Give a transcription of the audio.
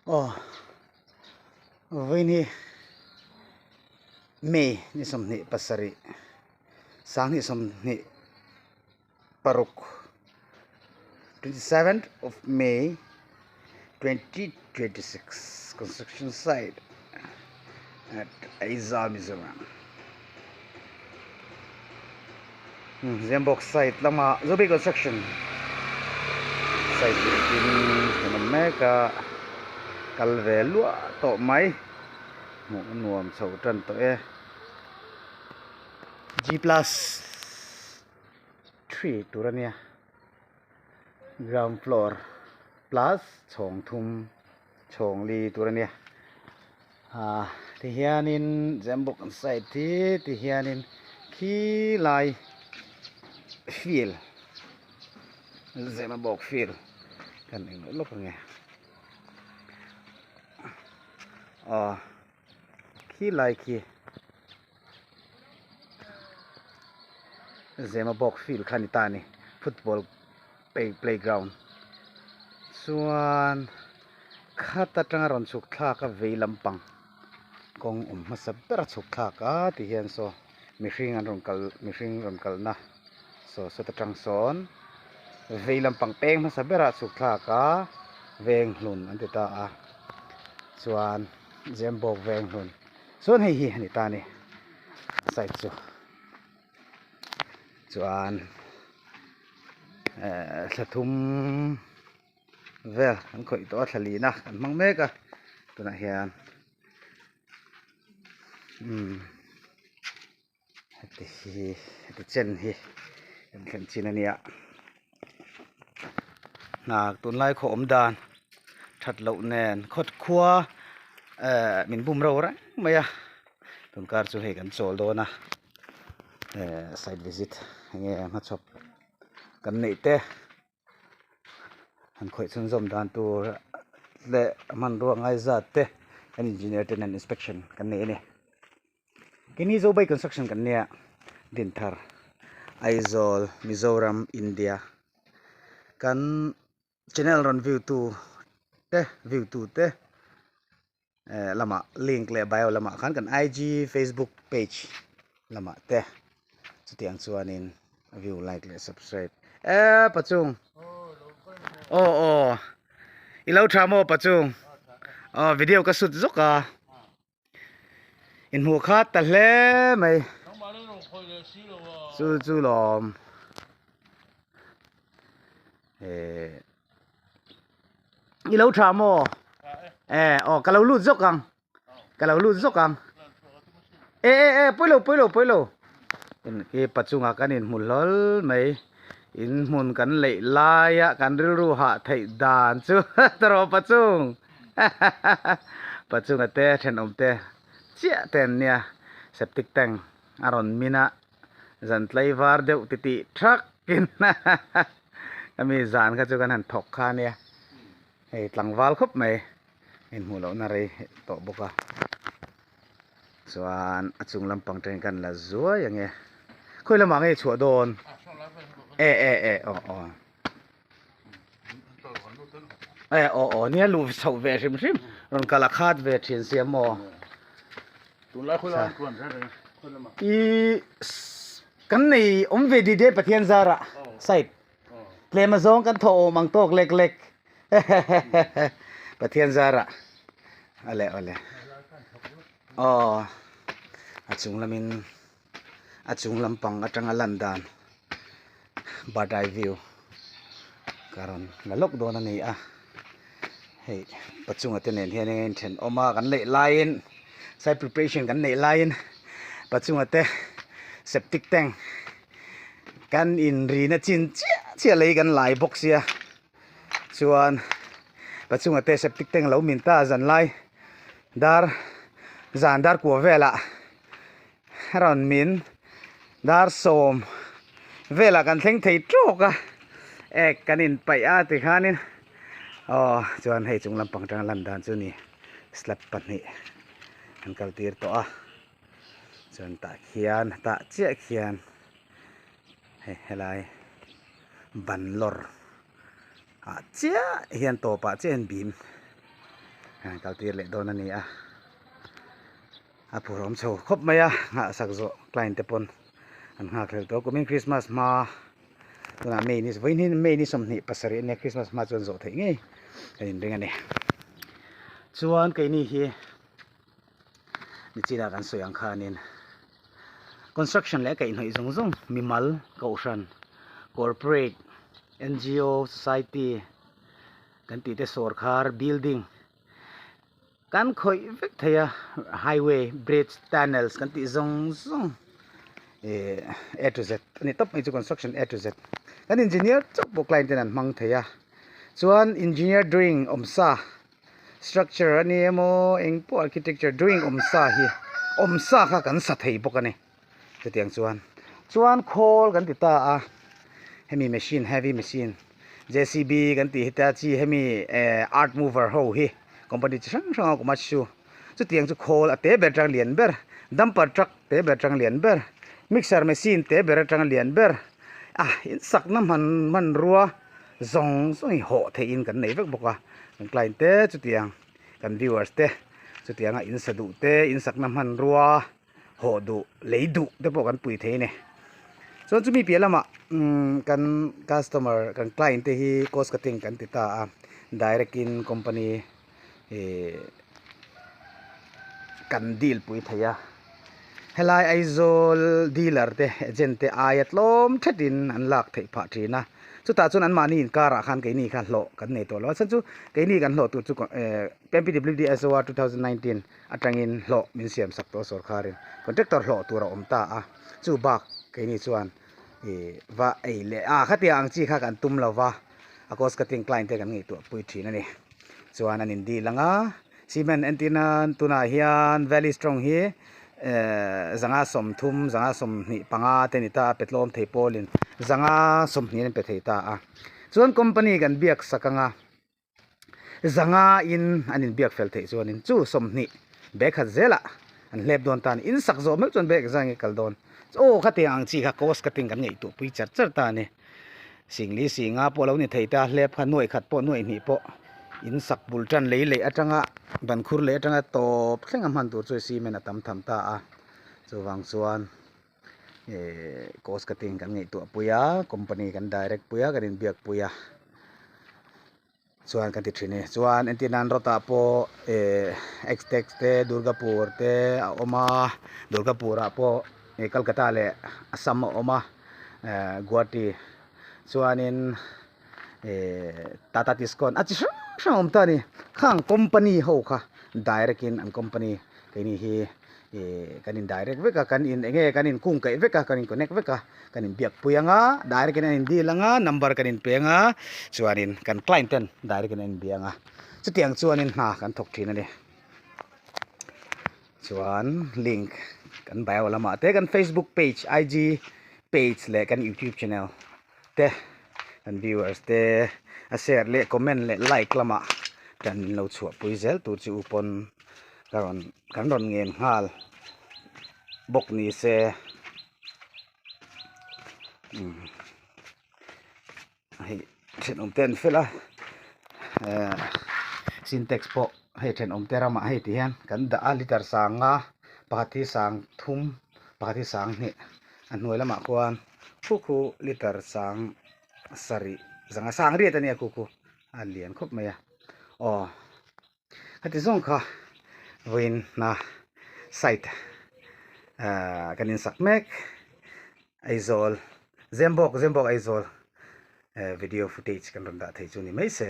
Aw vawiin hi May ni 27 26 27th of May 2026 construction site at Aizawl Mizoram Zembawk site lama Zobi construction site tin kan awm mek a kal ve luah tawh mai hmuh a nuam chho tan tawh e G plus 3 tur a nia ground floor plus chhawng thum chhawng li tur a nia ah tihianin Zembawk an site hi tihianin khilai field Zemabawk field kan eng lawk ang e aw khilai khi Zemabawk field kha a ni ta a ni football playground chuan khat atanga rawn chhuk thlak a vei lampang kawng awm hmasa ber a chhuk thlak a ti hian saw mihring an rawn kal mihring rawn kalna saw sawt atang sawn vei lampang peng hmasa berah chhuk thlak a veng hlun an ti ta a chuan Zembawk veng hlun chuan hei hi a ni ta a ni side chu. Chuan ehh thla thum vel kan khawih tawh a thla lina kan hmang mek a tunah hian umm heti hi heti chen hi kan thlen chin a nia hna tunlai khaw awm dan that loh nen khawt khua ehh min bum reuh reng mai a. Tun kar chu hei kan chawl dawn a eh site visit enge hmachhawp kan neih te han khawih chhunzawm dan tur leh hmanrua ngai zat te kan engineer ten an inspection kan nei a ni keini Zobay construction kan nia Dinthar Aizawl Mizoram India kan channel rawn view tu te view tu te. Eh lamah link leh bio lamah khan kan IG facebook page lamah te chutiang chuanin view like leh subscribe eh pachung aw aw i lo tha maw pachung aw video ka sut zawk a inhmuh khat ta hle mai chu chu lawm eh I lo tha maw? Eh, aw ka lo lut zawk ang. Ka lo lut zawk ang. E e e, pawi lo pawi lo pawi lo. In khi pachungah kan inhmu hlawl mai. In hmun kan leih laia kan rilru hah theih dan chu tawrh pachung. Pachunga te thenawm te chiah te an nia. Septic tank a rawn min a. Zan tlaivar deuh titih thak in ami zan kha chu kan han thawk kha ania hei tlangval khawp mai inhmuh loh na rei tawh bawk a chuan a chung lampang tangin kan la zuai ange khawi lamah nge chhuah dawn e e e aw aw e aw aw nia luh chhoh ve hrim hrim rawn kal a khat ve thin sia maw Tunlai khawi lamah chuan reng reng khawi lamah. I kan nei awm ve dide Pathian zarah side tlem azawng kan thawh awm ang tawk lek lek Pathian zarah ale ale aw a chung lamin a chung lampang atanga lan dan bird eye view ka rawn la lawk dawn a ni a hei pachunga te nen hian eng a inthenawm a kan neih laiin side preparation kan neih laiin pachunga te septic tank kan inrina chin chiah chiah lei kan lai bawk sia chuan pachunga te septic tank lo min ta zan lai dar zan dar kua velah rawn min dar sawm velah kan thleng thei tawk a ek kan in paih a tikhanin aw chuan hei chung lampang atanga lan dan chu ni slab pahnih an kal tir tawh a chuan tah khian tah chiah khian hei helai ban lawr ah chiah hian tawpah chiah hian bim. Kan kal tir leh dawn a ni a, a phurawm chho khawp mai a, nghah sak zawh client te pawn an nghak hlel tawh a, kumin Christmas hma tunah May ni vawiin hi May ni 27 a nia Christmas hma chuan zawh theih ngei kan inring a ni. Chuan keini hi nichinah kan sawi ang khanin construction leh kaihhnawih zawng zawng mimal kohhran corporate N_G_O society kan tih te sawrkhar building kan khawih vek thei a highway bridge tunnels kan tih zawng zawng ih a to z a ni tawp mai chu construction a to z kan engineer chauh pawh client ten an hmang thei a chuan engineer drawing awm sa structure a ni emaw eng pawh architecture drawing awm sa hi awm sa kha kan sa thei bawk a ni. Chutiang chuan chuan khawl kan ti ta a, hemi machine heavy machine JCB kan tih hi te chi hemi eh earth mover ho hi company chi hrang hrang a awm a chu chutiang chu khawl a te ber atang lian ber dumper truck te ber atang lian ber mixer machine te ber atang lian ber a in sakna hman hmanrua zawng zawng hi hawh theihin kan nei vek bawk a kan client te chutiang kan viewers te chutianga in sa duh te in sakna hmanrua. Hawh duh, lei duh te pawh kan pui thei a ni. Chuan chumi piah lamah umm kan customer kan client te hi cost cutting kan ti ta a, direct in company ih kan deal pui thei a. Helai Aizawl dealer te agent te aia tlawm thetin an lak theih phah thin a. Chutah chuan anmahni inkarah khan keini kha hlawh kan nei tawh lo a, chhan chu keini kan hlawh tur chu eh PMPWD SOR 2019 atangin hlawh min siam sak tawh sawrkharin contractor hlawh tur a awm ta a, chu bak keini chuan ih va ei leh a khatiang ang chi kha kan tum lo va, a cost cutting client te kan ngaihtuah pui thin a ni. Chuan an in deal ang a, cement entir nan tunah hian valley strong hi eh zanga 30 zanga 25 te ni ta a, petlawm thei pawlin zanga 20 an pe thei ta a, chuan company kan biak sak ang a. Zanga in an inbiak fel theih chuanin chu 20 bag khat zelah an hlep dawn ta a ni. In sak zawh meuh chuan bag zang i kal dawn. Aw khatiang ang chi kha cost cutting kan ngaihtuah pui char char ta a ni. Singli singa pawh lo ni thei ta, hlep kha nuaih khat pawh nuaih hnih pawh in sak bul tan lei leh atanga ban khur leh atanga tawp thleng a hman tur chu cement a tam tham ta a. Chuvang chuan eh cost cutting kan ngaihtuah pui a, company kan direct pui a, kan inbiak pui a. Chuan kan ti thin e. Chuan entir nan rawtah pawh eh Xtex te Durgapur te a awm a, Durgapur ah pawh eh Calcutta leh Assam a awm a eh Guwahati chuanin eh Tata Tiscon a chi hrang hrang a awm ta a ni. Khang company ho kha direct in an company keini hi Ih kan in direct vek a kan in enge kan in kung kaih vek a kan in connect vek a kan in biak pui ang a direct in an in deal ang a number kan in pe ang a chuanin kan client ten direct in an in bia ang a chutiang chuanin hna kan thawk thin a ni chuan link kan bio lamah te kan facebook page IG page leh kan youtube channel te kan viewers te a share leh comment leh like lamah kan lo chhuah pui zel tur chu u pawn. Ka rawn kan rawn ngen nghal bawk ni se umm hei thenawm te an fel a ehh sintex pawh hei thenawm te ramah hei ti hian kan dah a liter sanga pakhat hi sang thum pakhat hi sang hnih a hnuai lamah khuan khu khu liter sang sarih zanga sang riat a nia khu khu a lian khawp mai a aw. Heti zawng kha vawiin hna site ahh kan insak mek Aizawl Zembawk Zembawk Aizawl eh video footage kan rawn dah thei chu ni mai se.